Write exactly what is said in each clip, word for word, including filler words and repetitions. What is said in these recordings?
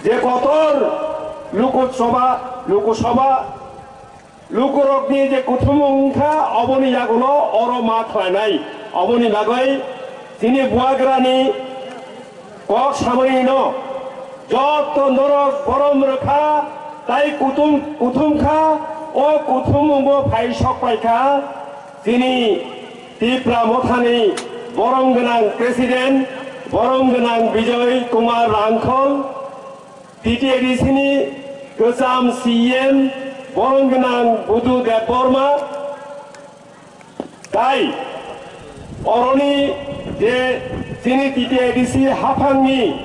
Je kotor Lok Sabha, Lok Sabha, lukurokni je kuthumung wngkha, oboni yagulo oro ma khlainai. Oboni bagwi chini buagrani kok samani no jotto norok borom rwkha, tai kuthum, kuthum kha, o kuthumungo phai sok paikha. Chini Tipra Mothani borom gwnang President, borom gwnang Bijoy Kumar Rangkhol, T T A D C ni kwcham C E M, borom gwnang Budu Debbarma, tai oroni je chini T T A D C haphangni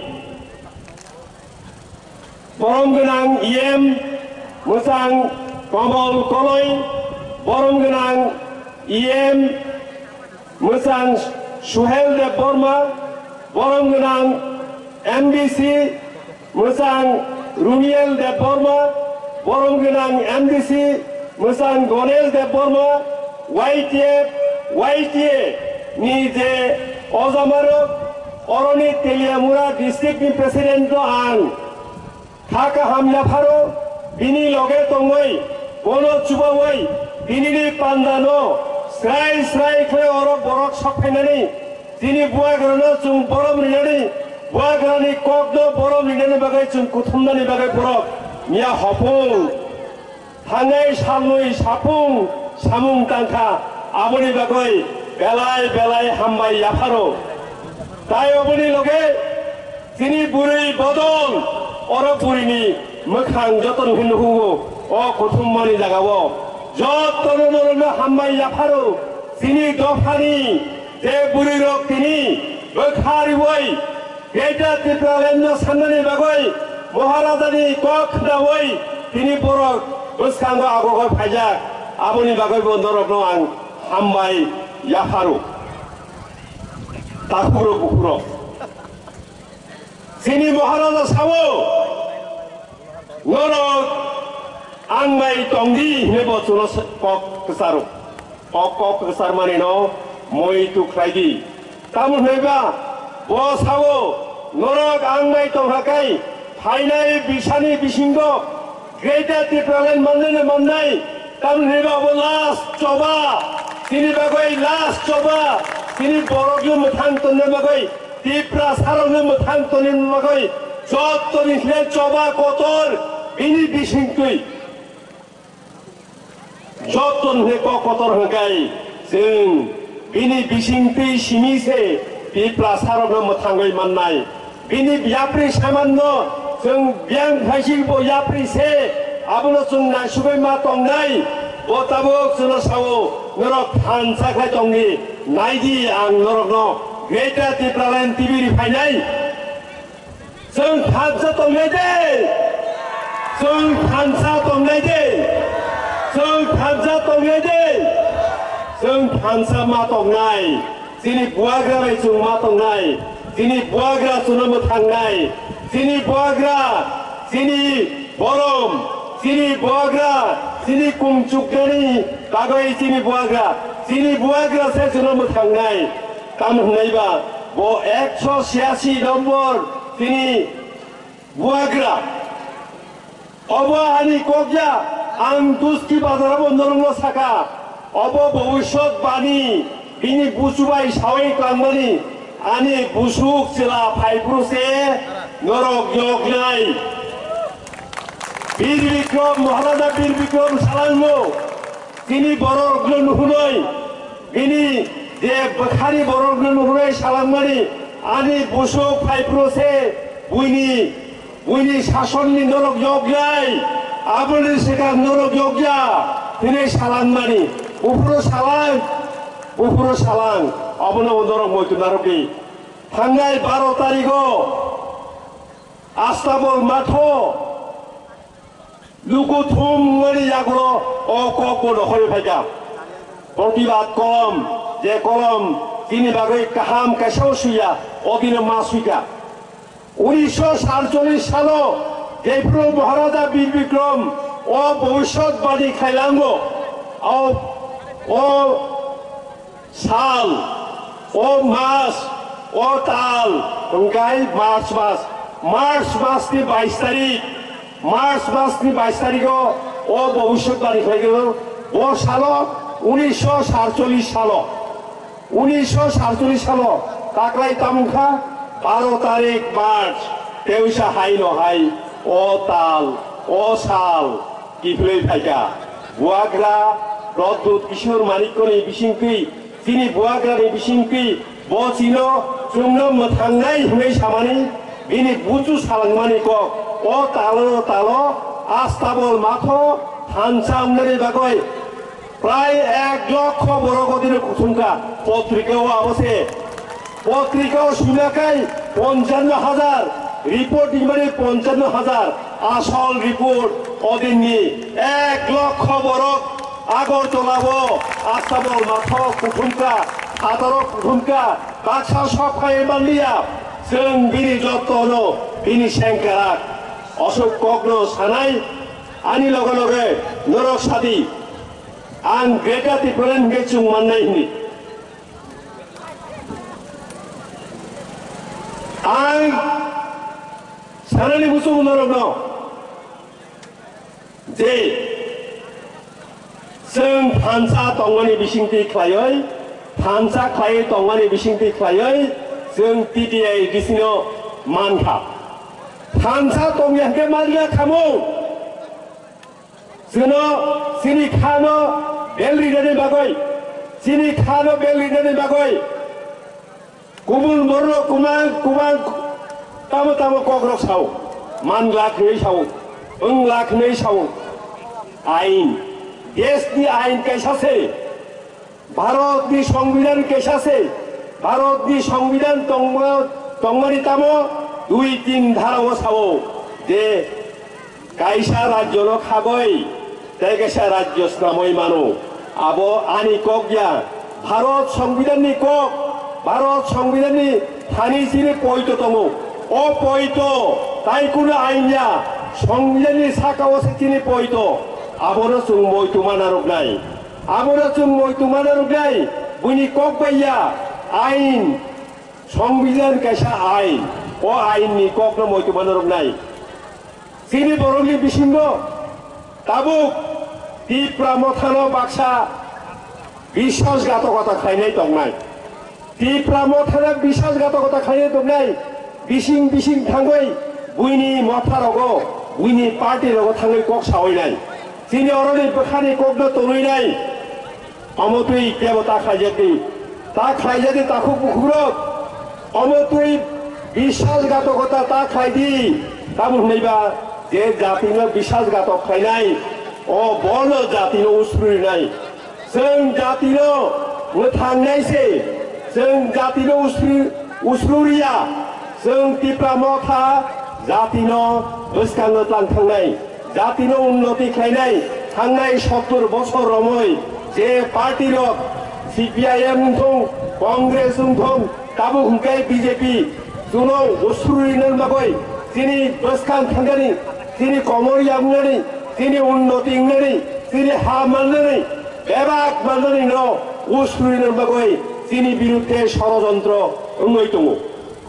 borom gwnang E M mwchang Komol Koloi, borom gwnang E M mwchang Suhel Debbarma, borom gwnang M D C mwchang Runiel Debbarma, borom gwnang M D C mwchang Ganesh Debbarma, Y T F, Y T A ni je ojamarok, oroni Teliamura district ni president no ang kha kaham yapharo, bini loge tongwi, bono chubawi, bini ni panda no srai srai khe oro borok sok phainani, chini buagrano chwng borom rinani, buagrani kokno borom rinani bagwi chwng kuthumnani bagwi borok miya hopung. Thangnai salnwi sapung samung tangkha, aboni bagwi belai belai hambai yapharo. Tai oboni loge chini bwrwi bodol, oro bwrwini mwkhang jotono hinwi hugo, o kuthum mani jagao. Jotono norokno hambai yapharo, chini dophani je bwrwirok tini bwkha riwi Greater Tipraland no sannani bagwi Maharajani kok khnawi tini borok bwskango agogoi phaijak, aboni bagwibo norokno ang hambai yapharo. Takhukrok bukhurok, chini Maharaja sao, norok ang bai tongdi hinwi bo chuno kok kwcharo. O kok kwchar mani no moi tu khlai di. Tamo hwnwi ba bo sao, norok ang bai tong kha kai, phainai bisani bisingo Greater Tipraland mannai no mannai. Tamo hwnwi ba bo last choba, chini bagwi last choba, chini borok no mwthang tonna bagwi, Tiprasa rok no mwthang tonna bagwi, joto ni khlai choba kotor bini bising twi. Joto hwnwi kok kotor hwnkhai chwng bini bisingtwi simi se Tiprasarokno mwthangwi mannai. Bini yapri samanno chwng biyang phaisingbo yapri se, abono chwng naisugwi ma tongnai. Bo tabuk chwngno sao, norok thansa khlai tongdi, naidi ang norokno Greater Tipraland T V ri phainai. Chwng thansa tongnai de. Chwng thansa tongnai de. Chwng thansa tongnai de. Chwng thansa ma tongnai. Chini buagra bai chwng ma tongnai. Chini buagra chwngno mwthangnai. Chini buagra, chini borom, chini buagra, chini kumchuknani bagwi chini buagra. Chini buagra se chwngno mwthangnai. Tamo hwnwi ba bo ekso chhiyasi nombor chini buagra. Obo ani kok ya, ang Duski bazar bo norokno saka. Obo bhobishyot bani, bini busu bai sawi klangmani, ani busuk chwla phaiphuru se norok yoknai. Bir Bikrom, Maharaja Bir Bikrom salango, chini borokno nuhunoi, bini je bwkhani borokno nuhunai salangmani, ani busuk phaiphuru se buini, buini sasonni norok yokjai, aboni swkang norok yokja, hinwi salangmani. Buphuru salang, buphuru salang, obono norok moitu narwgwi. Thangnai baro tarigo Astabol matho, Lukuthum wngmani yagulo o kokbo nokhorwi phaikha. Protibad kolom, je kolom chini bagwi kaham kaisa o swiya, o dino ma swikha. Unisho satcholish salo jephuru Maharaja Bir Bikrom o bhobishyot bani khailango, o, o sal, o mas, o tal, hwnkhe March mas, March masni bais tarik, March masni bais tarigo o bobiswtbani khlaigwrwng, bo salo unisho satcholish salo, unisho satcholish salo taklai tamung kha, baro tarik March, tewisa haino hai o tal, o sal kiphilwi phaikha. Buagra Pradyut Kishore Manikyani bisingtwi, chini buagrani bisingtwi bo chino chwngno mwthangnai hwnwi samani bini buchu salangmani kok. O talo talo Astabol matho thansa wngnani bagwi prai ek lokho borok odino kuthumkha. Potrika o abo se, potrika o swimakai ponchano hajar, report rimani ponchano hajar, asol report odinni ek lokho borok Agartala o Astabol matho kuthumkha, hataro kuthumkha, baksa sok phai manliya. Chwng bini jottono bini sengkarak. Aswk kokno sanai, ani loge loge norok sadi, ang Greater Tipraland hwnkhe chwng mannai hwnwi. Ang sanani muchungo norokno je chwng thansa tongmani bisingtwi khlaiwi, thansa khlaiwi tongmani bisingtwi khlaiwi chwng T T I D C no mankha. Thansa tongya hwnkhe manya khamung. Chwngno chini khano bel rinani bagwi, chini khano bel rinani bagwi kubun borok kubang kubang tamo tamo kokrok sao, man lakh hinwi sao, wng lakh hinwi sao. Ain, deshni ain kaisa se. Bharatni Songbidan kaisa se, Bharatni Songbidan tongma-, tongmani tamo dui tin dhara o sao je kaisa rajyo no khagoi tei kaisa rajyo snamoi mano. Abo ani kok ya, Bharat Songbidan ni kok, Bharat Songbidan ni thani chini poito tongo. O poito tai kuno ain ya, Songbidan ni saka o se chini poito. Abono chwng moituma narwknai. Abono chwng moituma narwknai, buini kok bai ya, ain, Songbidan kaisa ain, o ainni kokno moituma narwknai. Chini borokni bisingo tabuk Tipra Mothano baksa biswasghatokota khlainai tongnai. Tipra Mothano biswasghatokota khlainai tongnai, bising bising thangwi buini motharogo, buini party rogo thangwi kok sawi nai. Chini oroni bwkhani kokno tonwi nai. Omo twi kebo ta khlaijadi, ta khlaijadi takhuk bukhukrok. Omo twi biswasghatokota ta khlaidi. Tamo hwnwiba je jatino biswasghatok khlainai, o bono jatino usrwi rinai. Chwng jatino mwthangnai se, chwng jatino usri-, usruriya, chwng Tipra Motha jatino bwskango tlang thangnai, jatino unnoti khlainai, thangnai sottor bosor romwi je party rok C P I M wngthung, Congress wngthung, tabuk hwnkhe B J P, chwngno usruri nang bagwi, chini bwskang thangani, chini komor yagnani, chini unnoti wngnani, chini ha mannani, bebak mannani no usruri nang bagwi chini birudde sorojontro wngwi tongo.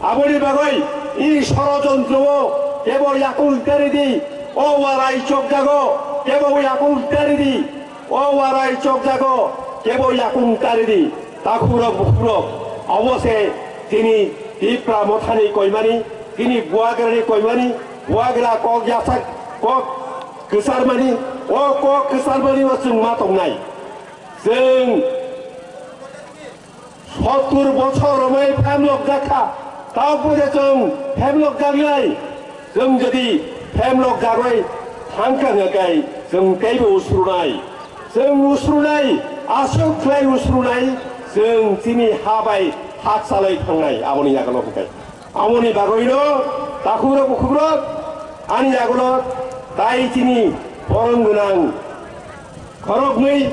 Aboni bagwi i sorojontro o kebo yakung tari di, o warai chokjago kebo yakung tari di, o warai chokjago kebo yakung tari di. Takhurok bukhukrok, obo se chini Tipra Mothani koimani, chini Buagrani koimani, Buagra kok yasak kok kwcharmani, o kok kwcharmani o chwng ma tongnai. Chwng sottor bochor romwi phemlok jakha, tabukbo je chwng phemlok jaknai. Chwng jodi phemlok jagwi thangkha hwnkhe chwng teibo usrunai. Chwng usrunai, aswk khlai usrunai, chwng chini ha bai hak salai thangnai, aboni yagulo hwnkhe. Aboni bagwino takhukrok bukhukrok ani yagulo tai chini borom gwnang khoroknwi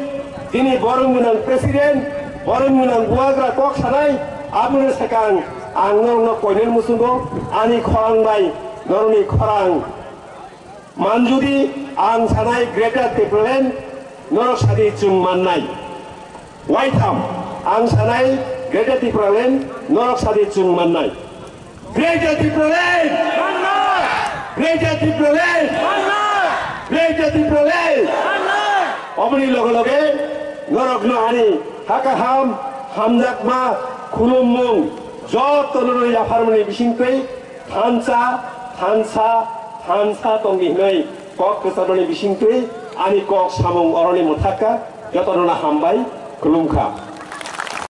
chini borom gwnang president, borom gwnang buagra kok sanai, aboni swkang ang norokno koinani muchungo ani khorang bai norokni khorang manjudi ang sanai Greater Tipraland norok sadi chwng mannai. Waitham ang sanai Greater Tipraland norok sadi chwng mannai. Greater Tipraland! Greater Tipraland! Greater Tipraland! Oboni loge loge norokno ani hakaham, hamjakma, khulummung jotono yapharmani bisingtwi thansa, thansa, thansa tongdi hwnwi kok kwcharmani bisingtwi ani kok samung oroni mwthakha, jotono hambai khulumkha.